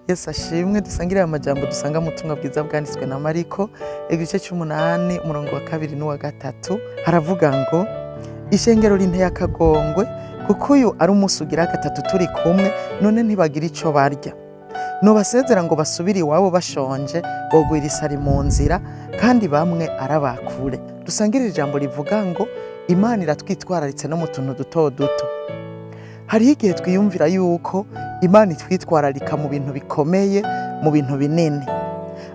Yesu ashimwe. Dusangire aya majambo dusanga mu butumwa bwiza bwanditswe na Mariko, igice c'umunani, umurongo wa kabiri n'uwa gatatu. Haravuga ngo: "Ishengero rinteye akagongwe, kuko uyu ari umunsi ugira gatatu turi kumwe, none ntibagira ico barya. Nobasezera ngo basubire iwabo bashonje, bogwira isari mu nzira, kandi bamwe arabakure." Dusangire ijambo rivuga ngo Imana iratwitwararitse no mu tuntu duto duto. Hariho igihe twiyumvira yuko Imana itwitwararika mu bintu bikomeye, mu bintu binini,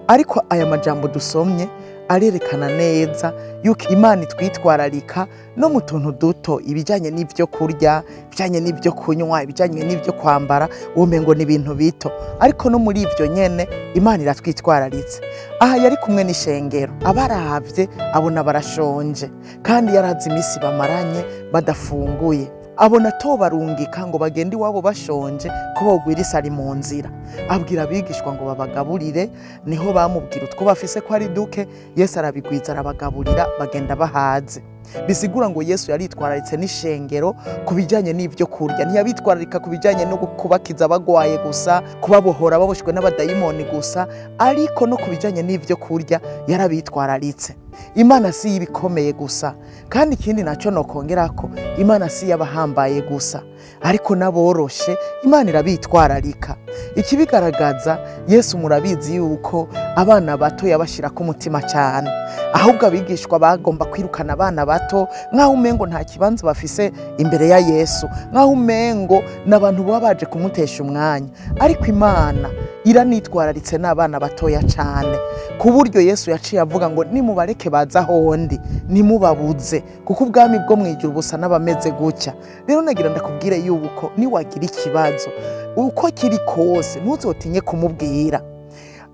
ariko aya majambo dusomye arerekana neza yuko Imana itwitwararika no mu tuntu duto, ibijyanye n'ibyo kurya, ibijyanye n'ibyo kunywa, ibijyanye n'ibyo kwambara. Womengo ni ibintu bito, ariko no muri ibyo nyene Imana iratwitwararitse. Aha yari kumwe n'ishengero, abaravye abona barashonje, kandi yarazi iminsi bamaranye badafunguye. Abona atobarungika ngo bagende iwabo bashonje, ko bogwira isari mu nzira. Abwira abigishwa ngo babagaburire. Niho bamubwira utwo bafise ko ari duke. Yesu arabigwiza, arabagaburira, bagenda bahaze. Bisigura ngo Yesu yaritwararitse n'ishengero ku bijyanye n'ibyo kurya. Ntiyabitwararika ku bijyanye no kubakiza bagwaye gusa, kubabohora baboshwe n'abadayimoni gusa, ariko no ku bijyanye n'ibyo kurya yarabitwararitse. Imana si y'ibikomeye gusa. Kandi ikindi nacyo nokongera ko Imana si y'abahambaye gusa, ariko n'aboroshe Imana irabitwararika. Ikibigaragaza, Yesu murabizi yuko abana bato yabashyira ku mutima cyane. Ahubwo abigishwa bagomba kwirukana abana bato, nk'aho umengo nta kibanza bafise imbere ya Yesu, nk'aho umengo ni abantu baba baje kumutesha umwanya. Ariko Imana iranitwararitse n'abana batoya cyane, ku buryo Yesu yaciye avuga ngo: "Nimubareke baza ahondi, ntimubabuze, kuko ubwami bwo mu ijuru busa n'abameze gutya." Rero nagira ndakubwire yuko niwagira ikibazo, uko kiri kose, ntuzotinye kumubwira.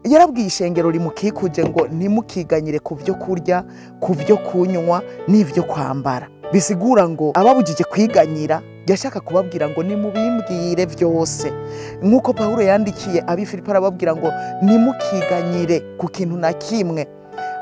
Yarabwiye ishengero rimukikuje ngo ntimukiganyire ku byo kurya, ku byo kunywa n'ibyo kwambara. Bisigura ngo ababujije kwiganyira, yashaka kubabwira ngo nimubimbwire byose, nk'uko Pawulo yandikiye Abifilipo arababwira ngo ntimukiganyire ku kintu na kimwe,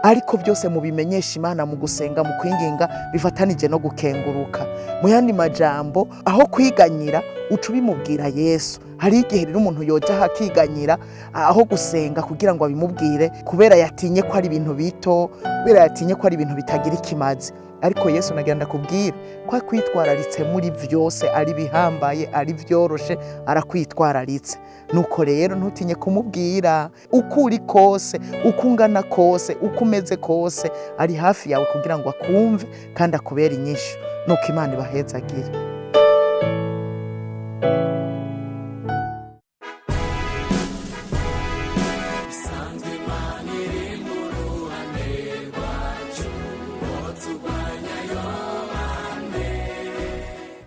ariko byose mubimenyesha Imana mu gusenga, mu kwinginga bifatanije no gukenguruka. Mu yandi majambo, aho kwiganyira uca ubimubwira Yesu. Hari igihe rero umuntu yoja akiganyira aho gusenga kugira ngo abimubwire, kubera yatinye ko ari ibintu bito, kubera yatinye ko ari ibintu bitagira ikimazi. Ariko Yesu, nagira ndakubwira ko akwitwararitse muri byose, ari bihambaye, ari byoroshe, arakwitwararitse. Nuko rero ntutinye kumubwira. Uko uri kose, uko ungana kose, uko umeze kose, ari hafi yawe kugira ngo akumve kandi akubere inyishu. Nuko Imana ibahezagire.